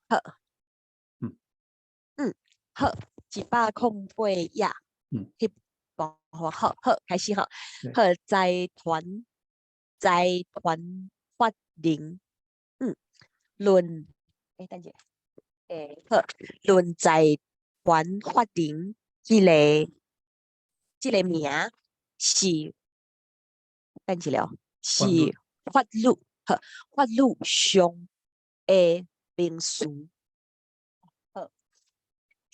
好。好，108页。彼段好，好，開始吼。好，財團法人，論，等者，好，論財團法人這個名是，等一下哦，是法律，好，法律上的名詞。好，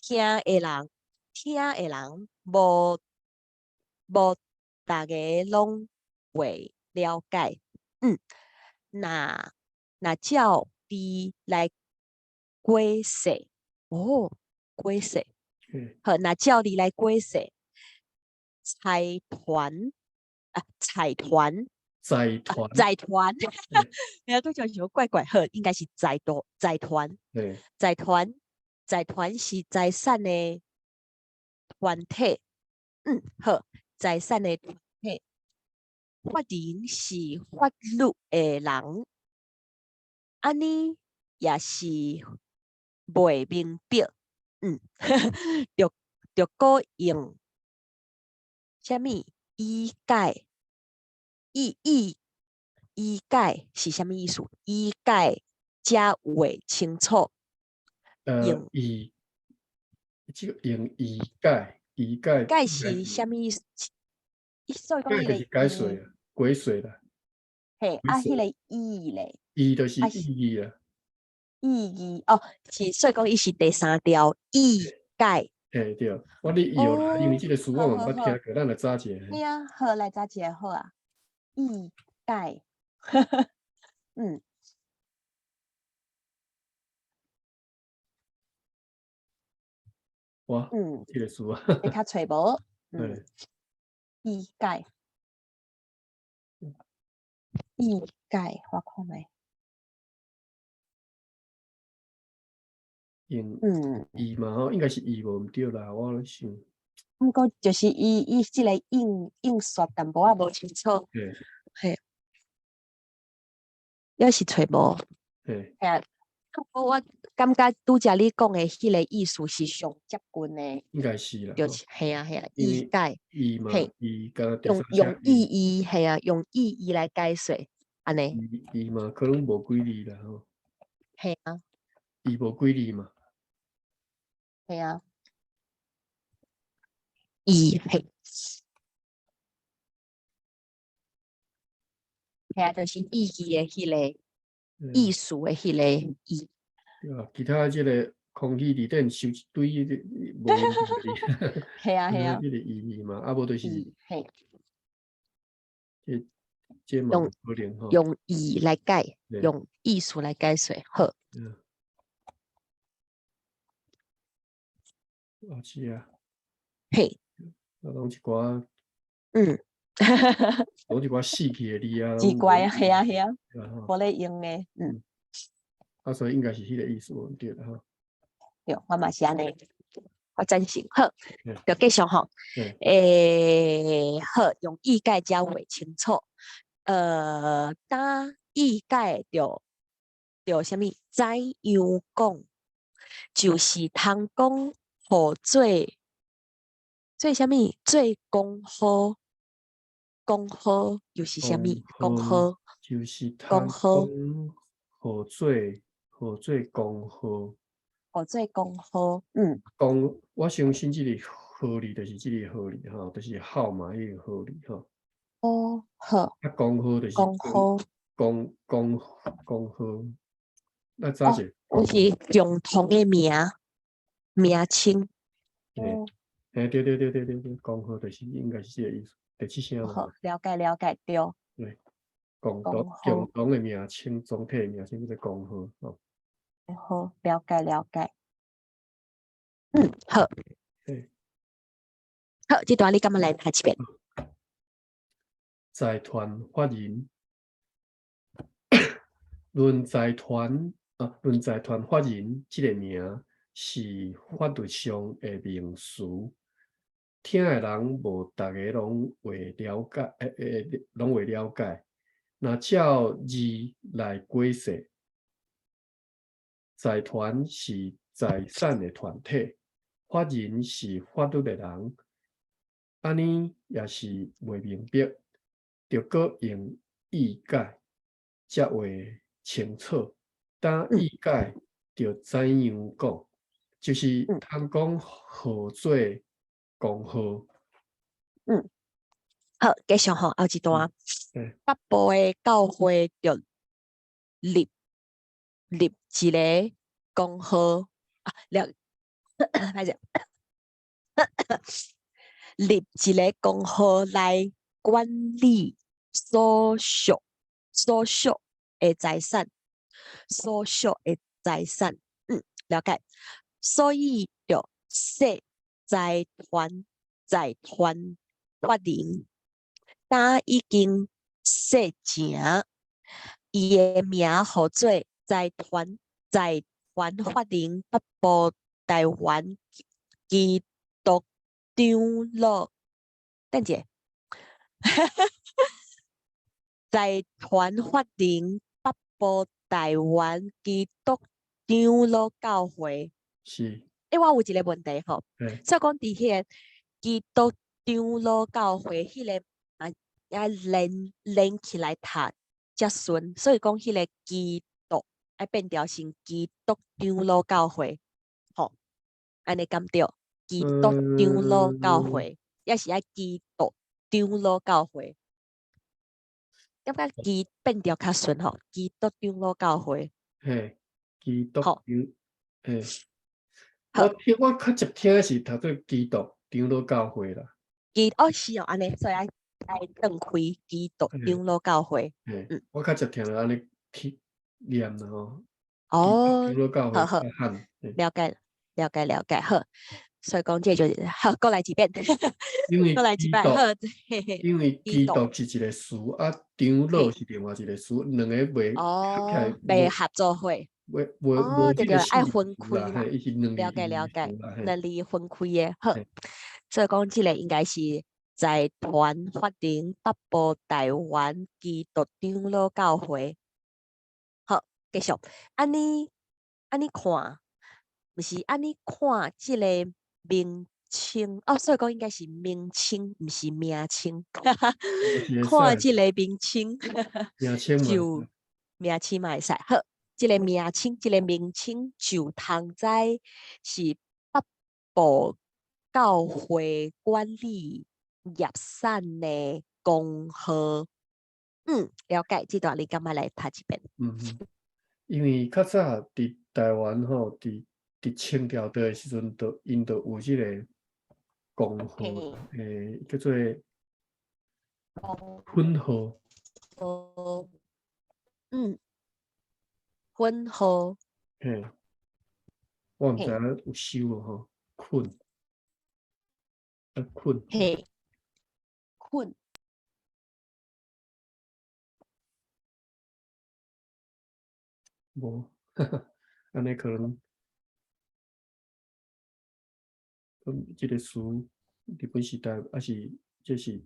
聽的人無逐个攏會了解。若照字來解釋，哦，解釋，好，若照字來解釋，財團啊，財團，財團，財團，你拄才想怪怪，好，應該是財團，財團，財團，財團是財產的團體，好，財產的團體，法人是法律的人，按呢也是袂明白，著閣用啥物意解？意解是啥物意思？意解才會清楚。意，這個用意解，意解解是啥物意思？所以講解就是解說啊，解說啦。嘿，啊，彼个意咧？意就是意義啊。意義哦，是所以講伊是第三條意解。嘿對，我咧搖啦，因為這個詞我毋捌聽過，咱來查一下。嘿啊，好，來查一下好啊。意解，哇，這個詞啊，會較揣無？意解，意解，我看覓。用意嘛吼，應該是意無毋對啦，我咧想。毋過就是伊這個印刷淡薄仔無清楚。嘿。猶是揣無。嘿啊，不過我感覺拄才你講的彼個意思是上接近的。應該是啦。就是嘿啊嘿啊，意解。意嘛，意敢用意義，嘿啊，用意義來解說，按呢。意嘛，可能無幾字啦吼。嘿啊。伊無幾字嘛。嘿啊。意嘿。嘿啊，就是意義的彼個意思的彼個意。對啊，其他這個空氣裡頂收一堆無用的字。嘿啊嘿啊。這個意義嘛，啊無就是。嘿。這嘛有可能吼。用意來解，用意思來解說，好。啊是啊。嘿。啊，攏一寡。攏一寡死去的字啊。奇怪啊，嘿啊嘿啊，無咧用的，啊，所以應該是彼個意思無毋對啦吼。對，我嘛是按呢，我贊成。好，就繼續吼。好，用意解才會清楚。當意解著啥物？怎樣講？就是通講，予做啥物？做講好，講好又是啥物？講好，就是通講，予做講好，予做講好，講，我相信這個號字就是這個號字吼，就是號碼彼個號字吼。哦，好。啊，講好就是講好，講好，那早一哦，是共同的名稱。嘿，對對對對對對，講好就是應該是這個意思，第七聲。好，了解了解，對。對，共同的名稱，總體的名稱叫做講好，吼。好，了解了解。好。好，這段你敢欲來讀一遍？財團法人，論財團啊，論財團法人這個名是法律上的名詞，聽的人無逐個攏會了解，攏會了解。若照字來解釋，財團是財產的團體，法人是法律的人，按呢也是袂明白，著閣用意解才會清楚。當意解著怎樣講，就是通講號做公號。嗯，好，繼續吼，後一段。北部的教會著立立一个公號啊，了，歹勢，立一个公號來管理所屬的財產，所屬的財產，了解。所以著設財團財團法人，今已經設成，伊的名號做財團財團法人北部台灣基督長老，等者，財團法人北部台灣基督長老教會。是。欸，我有一个問題吼，所以講佇彼個基督長老教會彼个啊，愛連連起來讀才順，所以講彼个基督愛變調成基督長老教會，吼，按呢敢對？基督長老教會，抑是愛基督長老教會？感覺基變調較順吼，基督長老教會。嘿，基督長，嘿。我聽我較捷聽是讀做基督長老教會啦。基哦是哦，按呢，所以愛愛斷開基督長老教會。嗯，我較捷聽著按呢去念啦吼。哦，長老教會。好好，了解了解了解，好。所以講這就是好，閣來一遍。因為閣來一擺，好。因為基督是一個詞，啊，長老是另外一個詞，兩个袂哦，袂合做伙。哦，對對，愛分開啦，了解了解，兩字分開的，好。所以講這个應該是財團法人北部台灣基督長老教會。好，繼續。按呢按呢看，毋是按呢看這个名稱，哦，所以講應該是名稱，毋是名稱。看這个名稱，就名稱嘛會使。好。這个名稱，這个名稱就通知是北部教會管理業產的公號。嗯，了解。這段你敢愛來讀一遍？嗯嗯，因為較早佇台灣吼，佇佇清朝的時陣，就𪜶就有這个公號，叫做分號。嗯。分號，嘿，我毋知影有收無吼，困，啊困，嘿，困，無，按呢可能，這个詞日本時代，抑是這是。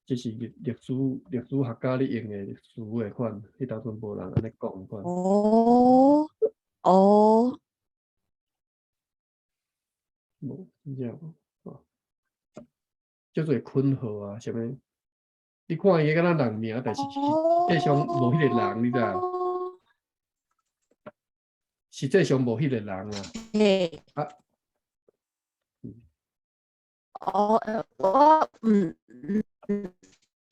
這是歷歷史歷史學家咧用的詞的款，彼當陣無人按呢講款。哦哦，無，真正無，哦，叫做坤號啊，啥物？你看伊敢若人名，但是實際上無彼个人，你知無？實際上無彼个人啊。嘿。啊。哦，我毋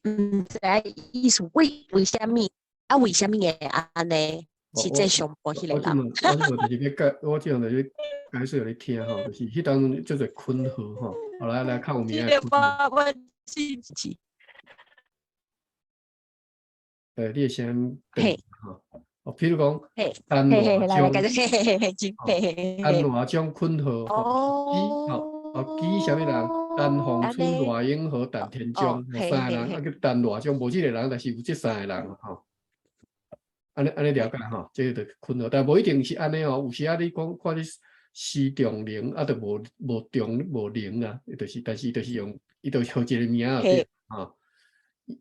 毋知意思，為為啥物？啊，為啥物會按呢？實際上無彼個人。我這馬就是欲解，我這樣就是解釋予你聽吼，就是彼當陣叫做坤號吼。好來來，較有名的坤號。我記起。欸，你的聲音吼，哦，譬如講，陳來賴章，陳賴章坤號，吼，哦，記啥物人？陳鳳春、賴永和、陳天章，三个人，啊叫陳賴章，無這个人，但是有這三个人吼。按呢按呢了解吼，這个就坤號，但無一定是按呢哦。有時啊，你講看你施長靈，啊，就無無長無靈啊，伊就是，但是就是用，伊就用一个名仔對，吼。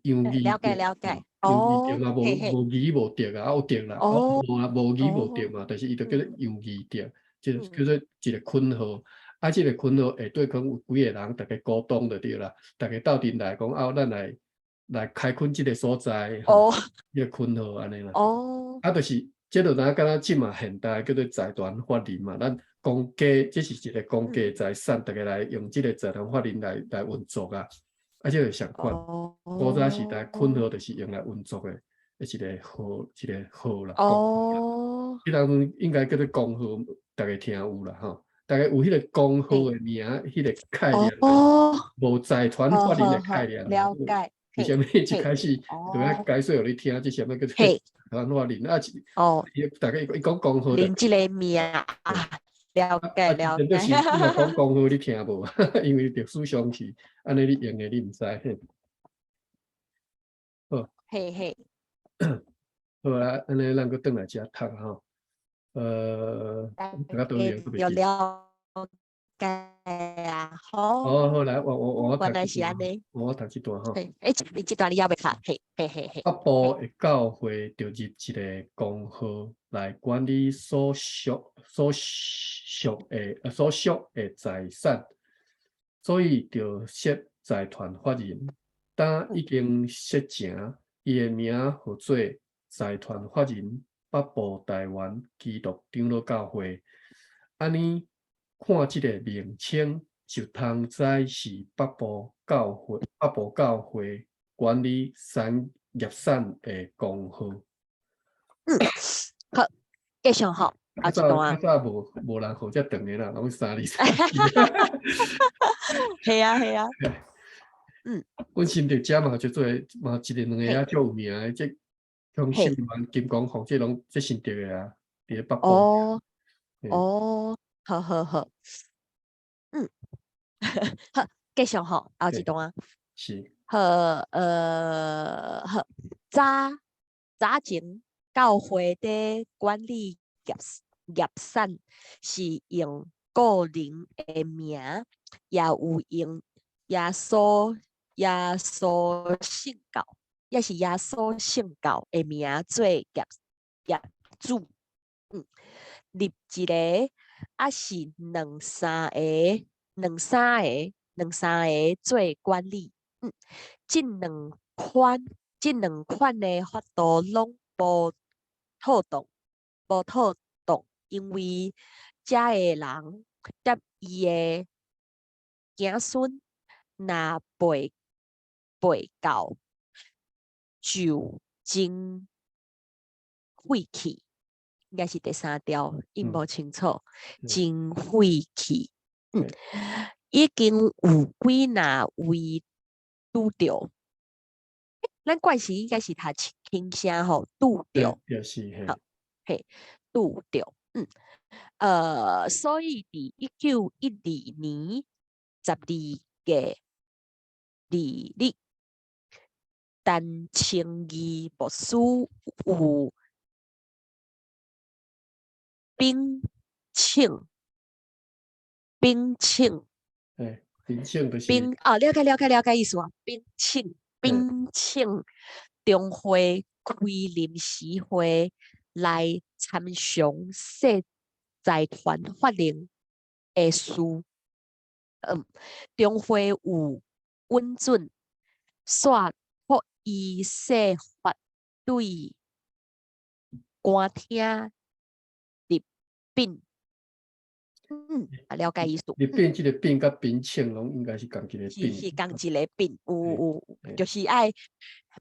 楊義了解德，了解，楊義德嘛，無無義無德啊，有德啦，無啦，無義無德嘛，但是伊就叫做楊義德，這叫做一個墾號。啊，這個墾號下底可能有幾个人，逐家股東就對啦，逐家鬥陣來講，啊，咱來開墾這个所在，這个墾號按呢啦。啊，就是，這就若敢若這馬現代叫做財團法人嘛，咱公家這是一个公家財產，逐家來用這个財團法人來運作啊。啊，這个相款，古早時代墾號就是用來運作的，一个號，一个號啦。彼當陣應該叫做公號，逐家聽有啦吼。逐家有彼个公號的名，彼个概念，無財團法人的概念。了解。為啥物一開始就愛解說予你聽？這啥物叫做財團法人？啊，逐家伊講公號。連這个名啊，了解了解。就是你若講公號，你聽無？因為歷史上是按呢，你用的你毋知。好。嘿嘿。好啊，按呢咱閣轉來遮讀吼。有了解啊，好。好好來，我原來是按呢。我讀這段吼。欸，你這段你猶未讀？嘿嘿嘿嘿。北部的教會就入一个公號來管理所屬的財產，所以就設財團法人。當已經設成，伊的名號做財團法人北部台灣基督長老教會。按呢看這个名稱，就通知是北部教會管理產業產的公號。嗯，好，繼續吼，後一段。較早無人號遮長的啦，攏三字三字。係啊係啊。阮新竹遮嘛，就做嘛一个兩个啊，足有名的，這像秀蘭、金剛鳳，這攏這新竹的啊，佇咧北部。哦，哦，好好好。好，繼續吼，後一段。是。好，好，早前教會佇管理業產是用個人的名，也有用耶穌聖教，也是耶穌聖教的名做業主。立一个，抑是兩三个，兩三個做管理。這兩款的法度攏無妥當，無妥當，因為遮的人佮伊的子孫若背教，就真廢去，應該是第三條，伊無清楚，真廢去。已經有幾若位拄著，咱慣時應該是讀輕聲吼，拄著，就是好，嘿，拄著，所以佇1912年12月2日，陳清義牧師有稟請，稟請，欸，稟請就是稟哦，了解了解了解意思啊，稟請稟請中會開臨時會來參詳設財團法人的事。中會有允准，煞託伊設法對官廳入稟。啊，了解意思。入稟這个稟佮稟請攏應該是仝一个是是仝一个稟，有有，就是愛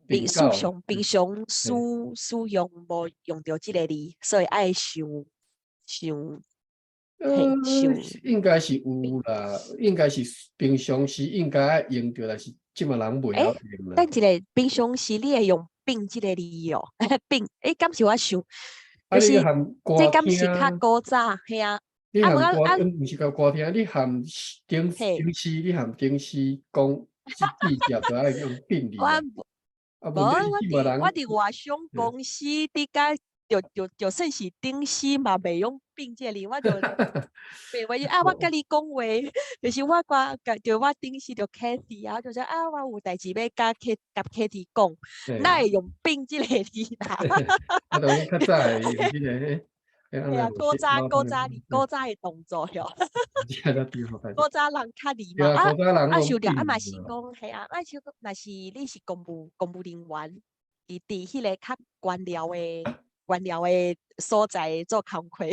平常使用無用著這个字，所以愛想想。應該是有啦，應該是平常時應該愛用著，但是這馬人袂曉用啦。等一下，平常時你會用稟這个字哦？稟，欸，敢是我想，就是這敢是較古早，嘿啊。你含歌，毋是共歌廳，你含電視，你含電視講記者都愛用稟字。我無，我佇外商公司佇甲就算是頂司嘛，袂用並這個字，我就袂話啊，我佮你講話，就是我掛，就我頂司就 Kathy 啊，就說啊，我有代誌欲佮 K 佮 Kathy 講，哪會用並這個字啦？啊，當然較早會用這個。嘿啊，古早古早古早的動作喲。古早人較禮貌啊啊，受了啊嘛是講嘿啊，啊像若是你是公務人員，佇彼個較官僚的所在做工課，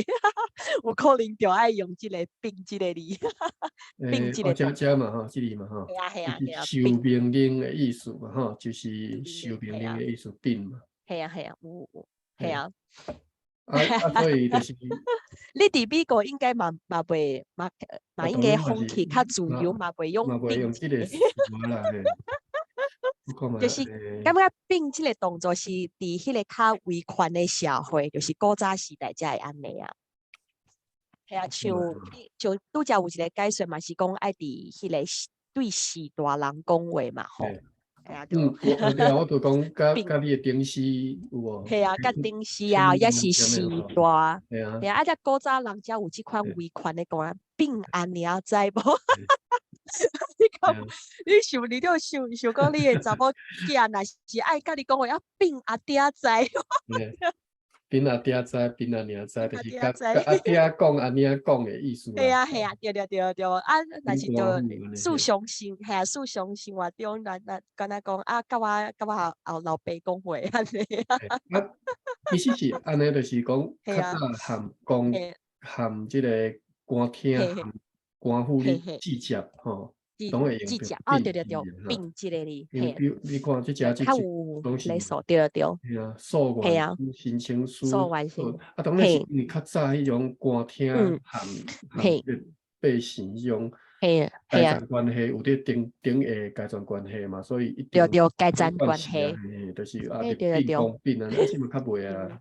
有可能就愛用這個並這個字，並這個。這這嘛吼，這裡嘛吼。嘿啊嘿啊嘿啊。受命令的意思嘛吼，就是受命令的意思，並嘛。嘿啊嘿啊，有有，嘿啊。啊啊，所以就是，你佇美國應該嘛袂嘛嘛應該風氣較自由，嘛袂用並這個詞啦。就是感覺並這個動作是佇彼個較威權的社會，就是古早時代才會按呢啊。嘿啊，像拄才有一個解說嘛，是講愛佇彼個對序大人講話嘛吼。嗯，對啊，我就講佮佮你的頂司有無？嘿啊，佮頂司啊，抑是序大。嘿啊。嘿啊，啊，這古早人才有這款威權的講，並阿娘知無？你講，你想，你就想想講，你的查某囝若是愛佮你講話，啊，並阿爹知。並阿爹知，並阿娘知，就是佮阿爹講、阿娘講的意思。嘿啊嘿啊，對對對對，啊，若是就日常生，嘿啊，日常生活中，咱敢若講啊，佮我後老爸講話按呢。啊，其實是按呢，就是講較早含講含這個官廳含官府你直接吼。攏會用著哦，對對對，並這個字，嘿。比你看這隻這較有禮數，對對。嘿啊，訴願申請書，啊，當然是因為較早彼種官廳含含百姓彼種階層關係有佇頂頂下階層關係嘛，所以一定對對階層關係，嘿，就是啊，並公並啊，啊，這馬較袂啊。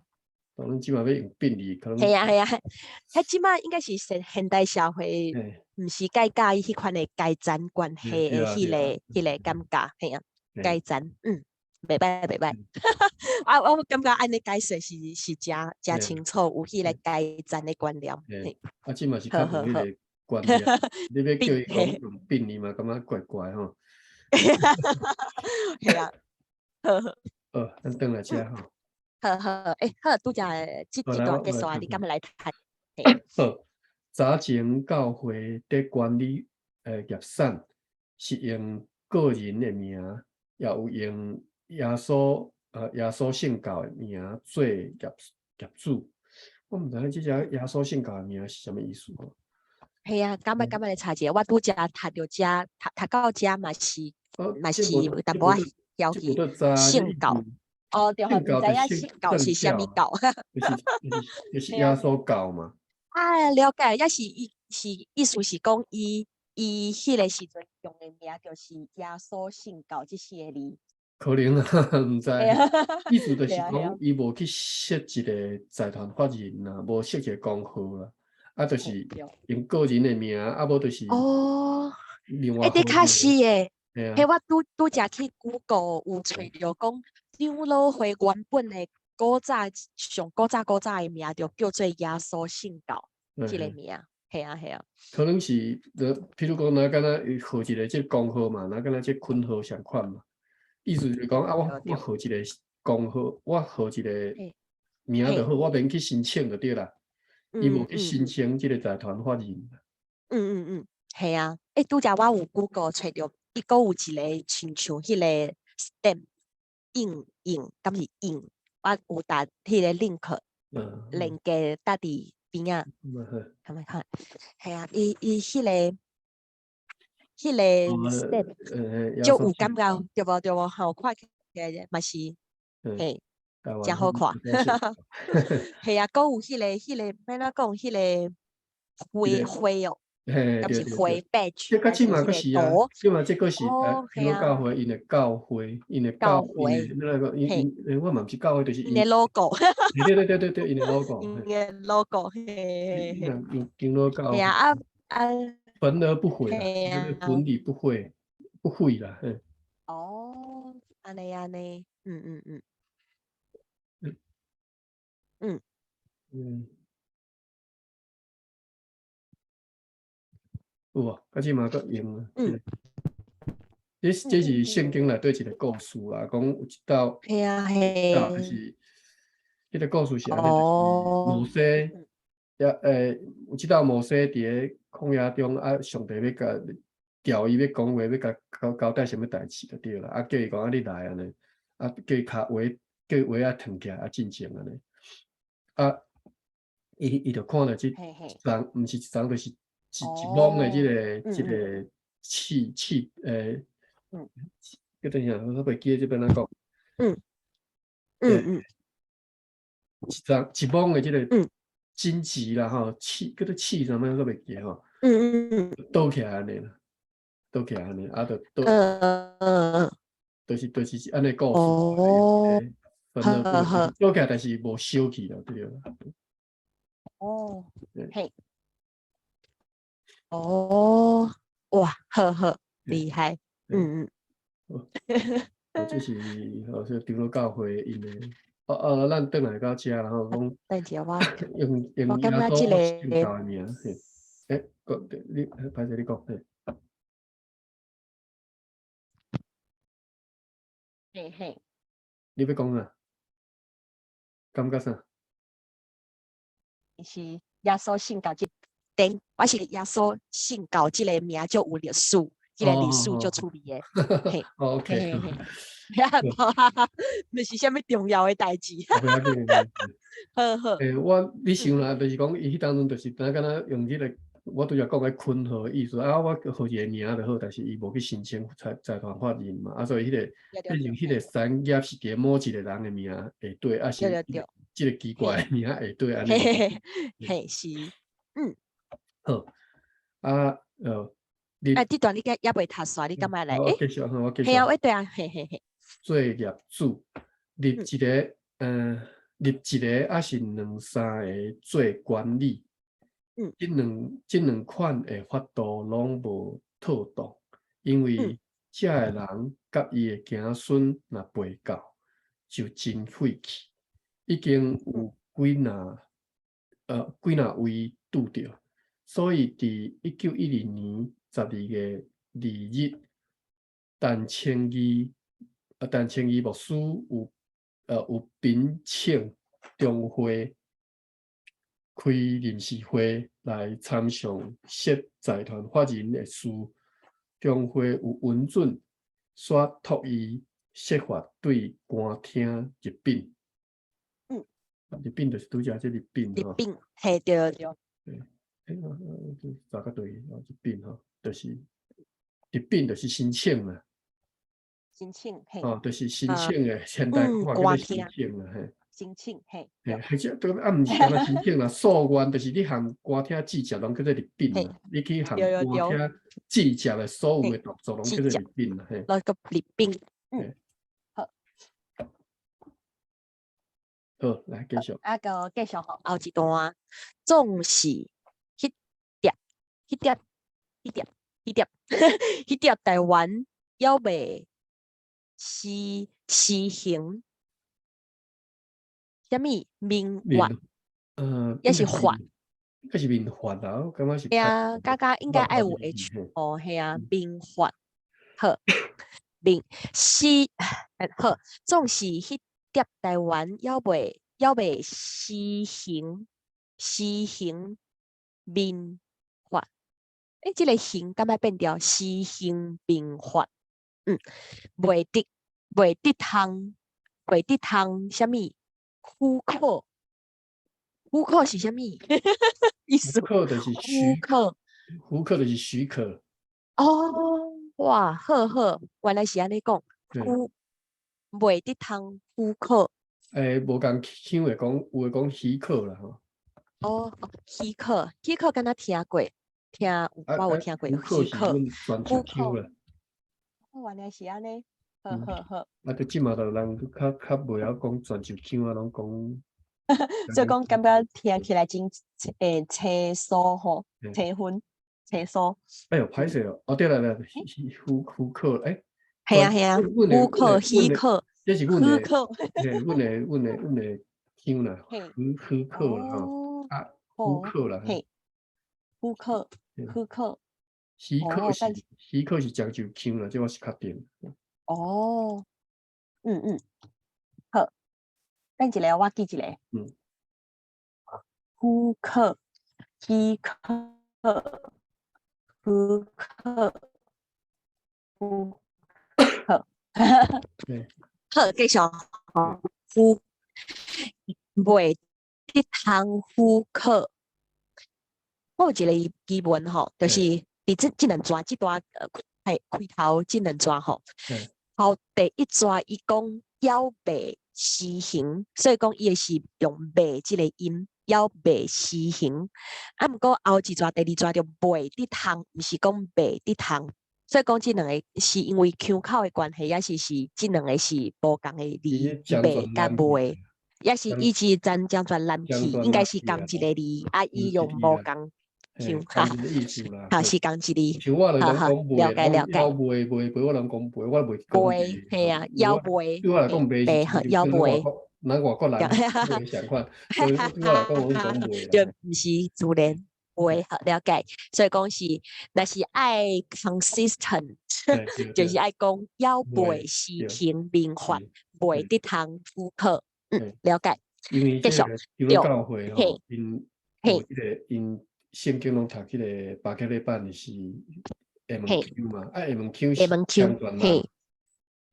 當然這馬欲用並字，可能嘿啊嘿啊，彼這馬應該是現代社會，毋是介佮意彼款的階層關係的彼個感覺，嘿啊，階層，嗯，袂歹袂歹，啊，我感覺按呢解釋是誠誠清楚，有彼個階層的觀念。啊，這馬是較無彼個觀念，你欲叫伊講用並字嘛，感覺怪怪吼。嘿啊，好好。好，咱轉來遮吼。好好，欸，好，拄才這段結束啊，你敢欲來讀？好，早前教會佇管理業產，是用個人的名，也有用耶穌聖教的名做業主。我毋知影這隻耶穌聖教的名是啥物意思吼？嘿啊，敢欲來查一下？我拄才讀著遮，讀到遮嘛是有淡薄仔曉去聖教。哦，對，毋知影聖教是啥物教？就是耶穌教嘛。啊，了解，抑是伊是意思是講伊彼個時陣用的名就是耶穌聖教這四個字。可能啊，毋知。意思就是講，伊無去設一個財團法人啦，無設一個公號啦，啊，就是用個人的名，啊，無就是哦，另外。欸，的確是的。彼我拄拄才去 Google 有揣著講，長老會原本的古早上古早古早的名就叫做耶穌聖教，這個名，嘿啊嘿啊。可能是，譬如講，若敢若號一個這公號嘛，若敢若這坤號相款嘛，意思就是講啊，我號一個公號，我號一個名就好，我免去申請就對啦。伊無去申請這個財團法人。嗯嗯嗯，係啊，欸，拄才我有 Google 揣著。伊閣有一個親像彼個 stamp 印印，敢是印？我有貼彼個 link 連結貼佇邊仔，看覓看？係啊，伊彼個 stamp 就有感覺對無對無？吼，看起來嘛是嘿，誠好看。係啊，閣有彼個欲按怎講？彼個徽徽哦。嘿，敢是徽 badge，這較這馬閣是啊，這馬這閣是長老教會𪜶的教會，𪜶的教，𪜶的那個，𪜶𪜶，我嘛毋是教會，就是𪜶的 logo。對對對對對，𪜶的 logo。𪜶的 logo，嘿嘿嘿。長老教會。啊啊。本而不毀啦，本理不毀，不毀啦，嘿。哦，按呢按呢，嗯嗯嗯。嗯。有無？啊，這嘛閣用啊。這是聖經內底一個故事啦，講有一道，就是彼個故事是按呢，就是摩西，也有一道摩西佇咧曠野中，啊，上帝欲共調伊欲講話，欲共交代啥物代誌就對啦，啊，叫伊講啊，你來按呢，啊，叫伊跤鞋，叫伊鞋仔脫起來啊，進前按呢，啊，伊就看著這一叢，毋是一叢，就是一網的這個刺刺。叫做啥？我袂記得這欲按怎講。一叢一網的這個荊棘啦吼，刺叫做刺啥物，我袂記吼。倒起來按呢啦，倒起來按呢，啊，就倒。就是按呢故事。倒起來，但是無燒去啦，對啦。哦。嘿。哦，哇，好好，厲害。哦，這是吼，這長老教會𪜶的。哦哦，咱轉來到遮啦吼，講等一下我用我感覺這個耶穌信教的名，嘿，欸，講你歹勢你講，嘿。嘿嘿。你欲講啥？感覺啥？是耶穌信教這頂，我是耶穌信教這個名足有歷史，這個歷史足趣味的。嘿，OK。毋是啥物重要的代誌。好好。欸，我你想啦，就是講伊彼當陣就是敢若用這個，我拄才講的坤號的意思啊，我號一個名就好，但是伊無去申請財團法人嘛，啊，所以彼個變成彼個產業是佇某一個人的名下底，啊是這個奇怪的名下底按呢。嘿，是，嗯。好，啊，你啊，這段你閣猶未讀煞，你敢愛來？我繼續，我繼續。嘿啊，喂，對啊，嘿嘿嘿。做業主立一個，立一個，抑是兩三個做管理。這兩款的法度攏無妥當，因為這个人佮伊的子孫若背教，就真費氣。已經有幾若位拄著，所以佇1912年12月2日，陳清義牧師有稟請中會開臨時會來參詳設財團法人的事，中會有允准，煞託伊設法對官廳入稟。入稟就是拄才這入稟吼。入稟，嘿，對對。對，欸，查較對，入稟吼，就是入稟就是申請啦。申請，嘿。哦，就是申請的，現代話叫做申請啦，嘿。申請，嘿。嘿，或者對啊，毋是干焦申請啦，訴願就是你向官廳遞接，攏叫做入稟啦。你去向官廳遞接的所有的動作，攏叫做入稟啦，嘿。攏閣入稟，嗯。好。好，來繼續。啊，閣繼續吼，後一段總是彼碟、彼碟、彼碟、彼碟、彼碟台灣猶未施行啥物民法？抑是法？應該是民法啦，我感覺是。嘿啊，感覺應該愛有 H 哦，嘿啊，民法。好，民施好，總是彼碟台灣猶未施行民法。欸，這個行敢愛變掉？施行民法。袂得通啥物許可？許可是啥物意思？許可就是許可，許可就是許可。哦，哇，好好，原來是按呢講，許袂得通許可。欸，無仝腔會講，有的講許可啦吼。哦，許可，許可敢若聽過，聽我有聽過許可。許可啦。哦，原來是按呢，好好好。啊，對，這馬就人較袂曉講泉州腔啊，攏講。所以講感覺聽起來真清楚吼，清分清楚。哎喲，歹勢哦！哦對啦對，許可，欸。係啊係啊，許可許可。這是阮的，許可。嘿，阮的腔啦，許許可啦吼，啊，許可啦，嘿，許可，許可，許可是許可是漳州腔啦，這我是確定。哦，嗯嗯，好，等一下我記一下。許可，許可，許可，許可。好，繼續。許袂得通許可。我有一個疑問吼，就是佇這兩段這段開開頭這兩段吼，頭第一段伊講猶未施行，所以講伊會是用未這個音，猶未施行。啊，毋過後一段第二段就袂得通，毋是講袂得通。所以講這兩个是因為腔口的關係，抑是是這兩个是無仝的字，袂佮袂，抑是伊是將將全南去，應該是仝一个字，啊，伊用無仝腔，哈，哈是仝一字，哈哈，了解了解。袂袂袂，我攏講袂，我袂講袂，嘿啊，猶袂，對我來講袂是猶袂，咱外國人袂相款，所以對我來講，我攏講袂。就毋是自然。會好了解，所以講是，若是愛 consistent，就是愛講猶未施行民法，袂得通許可。嗯，了解。因為這個基督教會吼，𪜶有彼個𪜶聖經攏讀彼个巴克禮版是廈門腔嘛，啊廈門腔是漳泉人。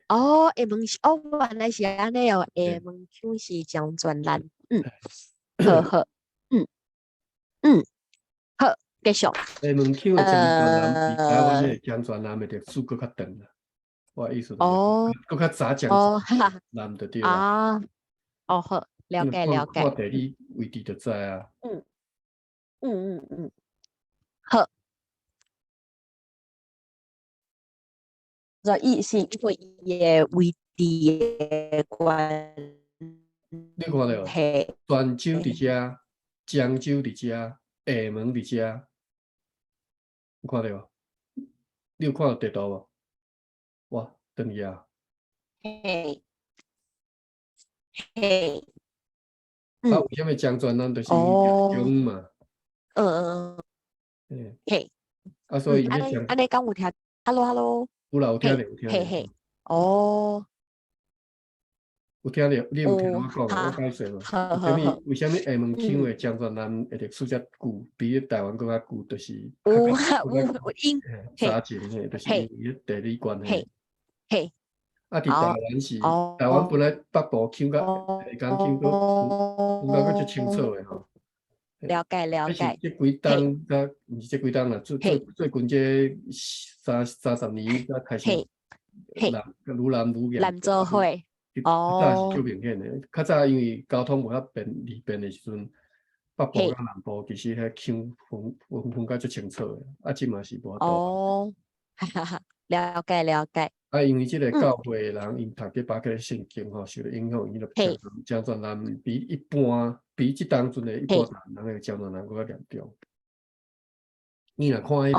哦，廈門哦，原來是按呢哦，廈門腔是漳泉人。嗯，好好，嗯嗯。好，繼續。廈門腔的漳泉人比台灣的漳泉人的歷史閣較長啦。我的意思哦，閣較早漳泉人就對啦。啊，哦好，了解了解。看地理位置就知啊。嗯嗯嗯嗯，好。所以是因為伊的位置的關你看著無？泉州佇遮，漳州佇遮，廈門佇遮，有看著無？你有看著地圖無？哇，轉去啊！嘿，嘿。啊，為啥物漳泉人就是因為中嘛？嗯嗯嗯。嘿。啊，所以按呢按呢敢有聽？Hello，Hello。有啦，有聽著，有聽著。嘿嘿。哦。有聽著，你有聽我講，我解釋無？為啥物？為啥物廈門腔的漳泉人的歷史遮久，比台灣閣較久，就是有有有因早前嘿，就是因為地理關係。嘿。啊，佇台灣是台灣本來北部腔佮下港腔閣分甲閣足清楚的吼。了解了解。這幾冬才毋是這幾冬啦，最最最近這三三十年才開始南愈南愈嚴。南做伙。較早是足明顯的，較早因為交通無遐便利便的時陣，北部佮南部其實彼腔分分分甲足清楚的，啊，這嘛是無法度。哦，哈哈哈，了解了解。啊，因為這个教會的人，𪜶讀這巴克聖經吼，受著影響，伊就漳泉人比一般，比這當陣的一般人的漳泉人閣較嚴重。你若看彼个，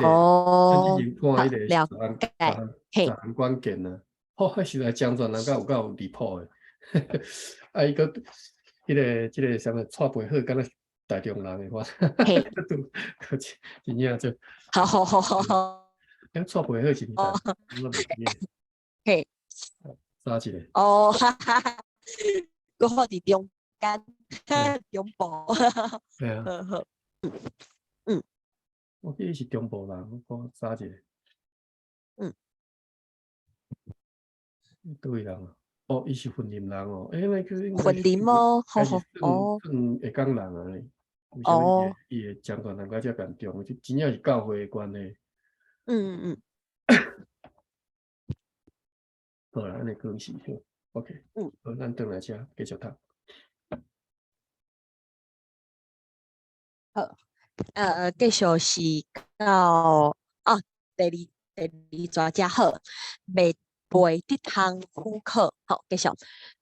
之前看彼个十項關鍵啊。吼，彼時代漳泉人敢有夠離譜的，啊，伊閣彼个這个啥物蔡培火，敢若台中人的我，真正就，好好好好好。欸，蔡培火是毋是？我袂記。嘿。啥一个？哦，哈哈哈，閣好佇中間，中部。對啊。好好。嗯。我記得是中部人，我查一下。佗位人啊？哦，伊是雲林人哦。欸，那個雲林哦，好好哦。算下港人啊呢？為啥物伊會漳泉人閣遮嚴重？這真正是教會的關係。嗯嗯嗯。好啦，按呢講是好，OK。好，咱轉來遮繼續讀。好，繼續是到啊，第二段遮好，袂袂得通許可，好，繼續，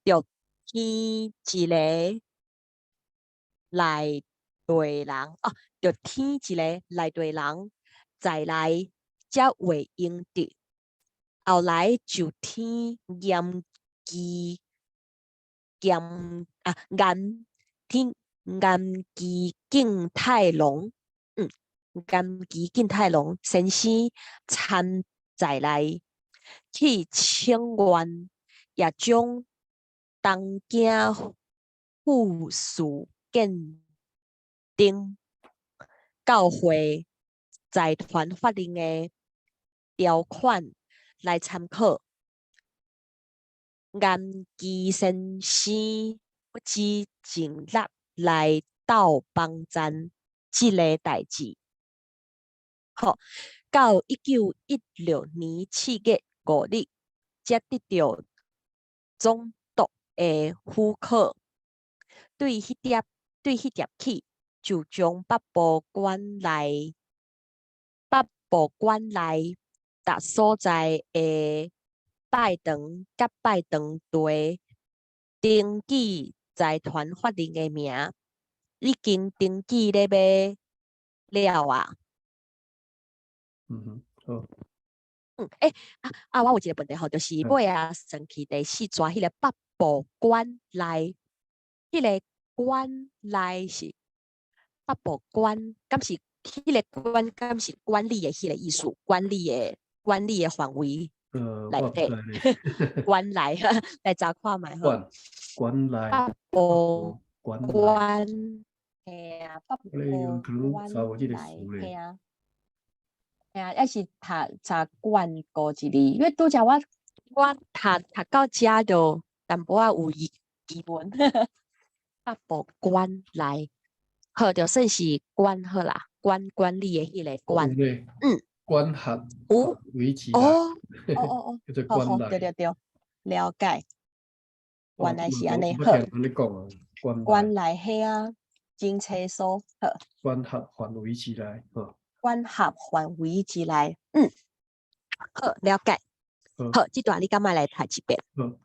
著天一个內地人，哦，著天一个內地人在內才會用得，後來就天嚴記嚴啊嚴添岩崎敬太郎，岩崎敬太郎先生參在內去請願，也將東京富士見町教會財團法人的條款來參考。岩崎先生不止盡力來鬥幫贊這个代誌。好，到1916年7月5日，才得著總督的許可，對彼疊起，就將北部縣內逐所在的拜堂佮拜堂地登記財團法人的名，已經登記咧欲了啊。嗯哼，好。欸，啊，我有一个問題吼，就是尾仔算去第四逝彼个北部縣內，彼个縣內是北部縣，敢是彼个管，敢是管理的彼个意思？管理的範圍內底，縣內來查看覓好。縣內。北部縣，嘿啊，北部縣內，嘿啊。嘿啊，抑是讀查縣過一字，因為拄才我讀到遮就淡薄仔有疑問。北部縣內，好，就算是管好啦，管理的彼個管，管轄有維持。哦，叫做好，管對對對，了解。原來是按呢，好。按呢講啊，縣內嘿啊，真清楚，好。管轄範圍之內，吼。管轄範圍之內，好，了解。好，這段你敢愛來讀一遍？好，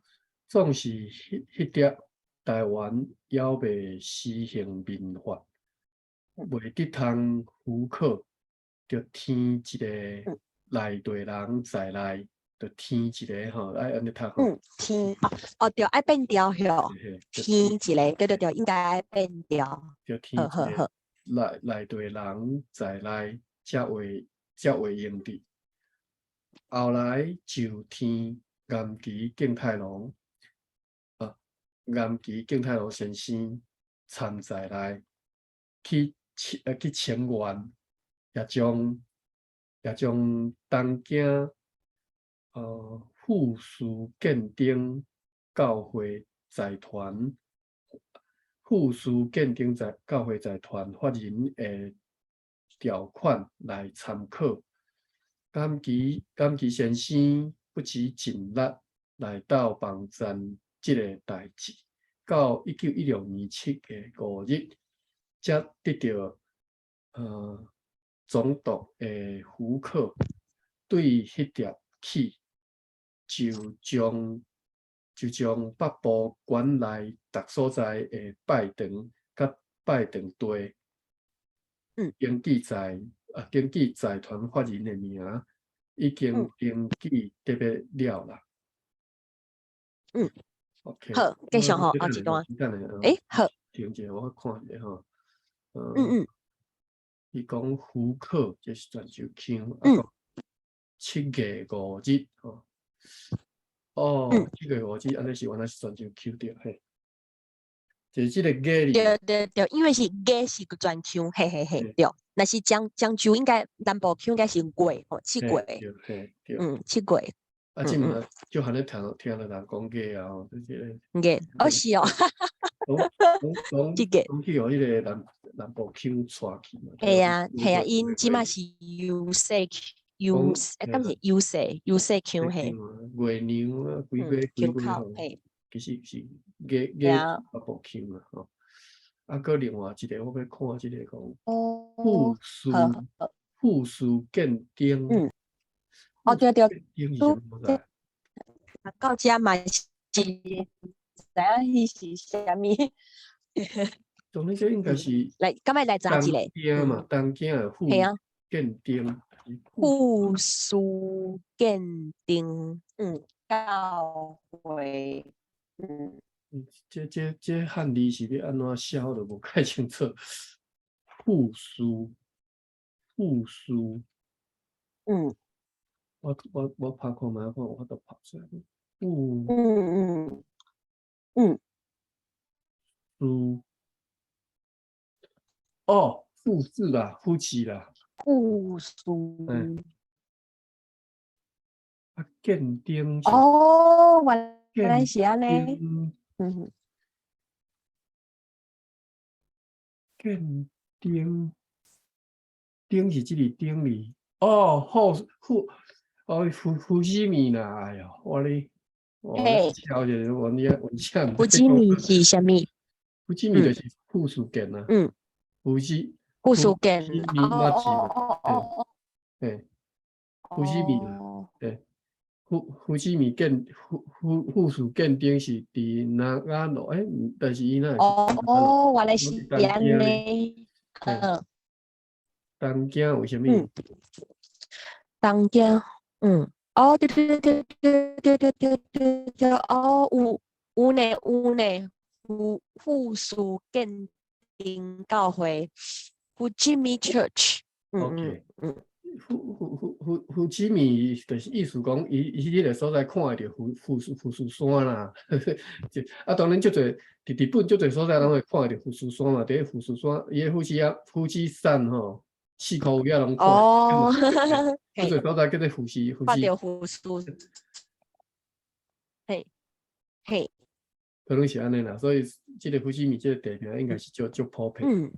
總是彼彼疊台灣猶未施行民法，未得通許可，就添一个內地人在內，就添一个吼，愛按呢讀吼。添哦哦對，愛變調吼，添一个，對對對，應該愛變調。就添一个內地人在內，才會用得。後來就添岩崎敬太郎，岩崎敬太郎先生參在內去請願，也將東京富士見町教會財團富士見町財教會財團法人的條款來參考。岩崎先生不止盡力來鬥幫贊這个代誌，到1916年7月5日，才得著總督的許可，對彼疊起，就將北部縣內逐所在的拜堂佮拜堂地，登記財團法人的名，已經登記得欲了啦。OK，好，繼續吼，後一段。欸，好。停一下，我看一下吼。伊講許可，這是泉州腔。7月5日吼。哦，7月5日，按呢是原來是泉州腔對，嘿。就是這個月。對對對，因為是月是泉腔，嘿嘿嘿，對。若是漳州應該南部腔應該是月吼，七月。嘿，對。七月。啊，這嘛就罕咧聽著人講月啊，吼，就是。月，哦是哦。攏這個。攏去予彼个南部腔帶去嘛。嘿啊，嘿啊，𪜶這馬是優勢優，欸，敢是優勢腔嘿。月娘啊，幾月幾月吼，其實是月月北部腔啊，吼。啊，閣另外一个，我欲看這个講，富士見町。哦對對。町是啥物所在？到遮嘛是知影彼是啥物。當然這應該是。來，敢欲來查一下？東京嘛，東京的富見町。富士見町，教會。這漢字是欲按怎寫，我都無太清楚。富士，富士，我拍看覓，看有法度拍出來。富士，哦，富士啦，富士啦。富士。啊，建頂是哦，原來是按呢。建頂，頂是這個頂字。哦，富富，哦，富士見啦，哎喲，我咧，我抄者，我你我寫。富士見是啥物？富士見就是富士見啊。富士。富士見。哦哦哦哦。嘿，富士見，對。富士見建富士見頂是佇長野，欸，但是伊若是哦哦，原來是按呢。東京有啥物？東京，哦，對對對對對對對對對，哦，有呢有呢，富士見頂教會，Fujimi Church。 OK。富士見就是意思講，伊彼個所在看會著富士山啦。啊，當然足濟佇日本足濟所在攏會看會著富士山嘛。佇富士山，伊个富士啊，富士山吼，四箍位仔攏看。足濟所在叫做富士富士。看著富士。嘿，嘿。可能是按呢啦，所以這个富士見這个地名應該是足普遍。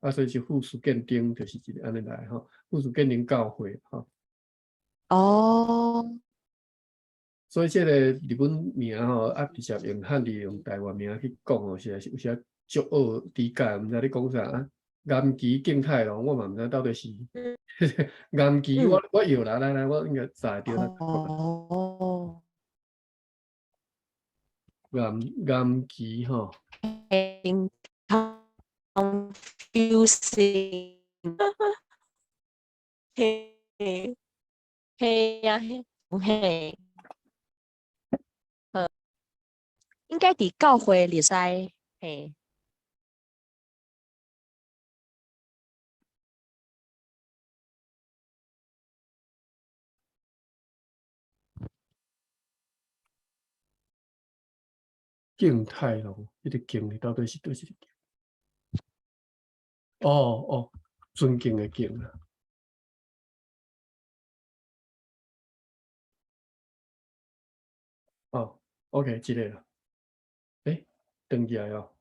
啊，所以是富士見頂，就是這个按呢來吼，富士見頂教會吼。所以這个日本名吼，啊，直接用漢字用台灣名去講吼，實在是有時足學理解，毋知咧講啥啊。岩崎敬太郎，我嘛毋知到底是岩崎，我搖啦，來來，我應該查會著啦。岩崎吼。 Confusing，嘿，嘿呀嘿，嘿，應該佇教會裡使，嘿。敬太郎，彼個敬到底是佗一個敬？哦哦，尊敬的敬啊。哦，OK，這個啦。欸，轉起來哦。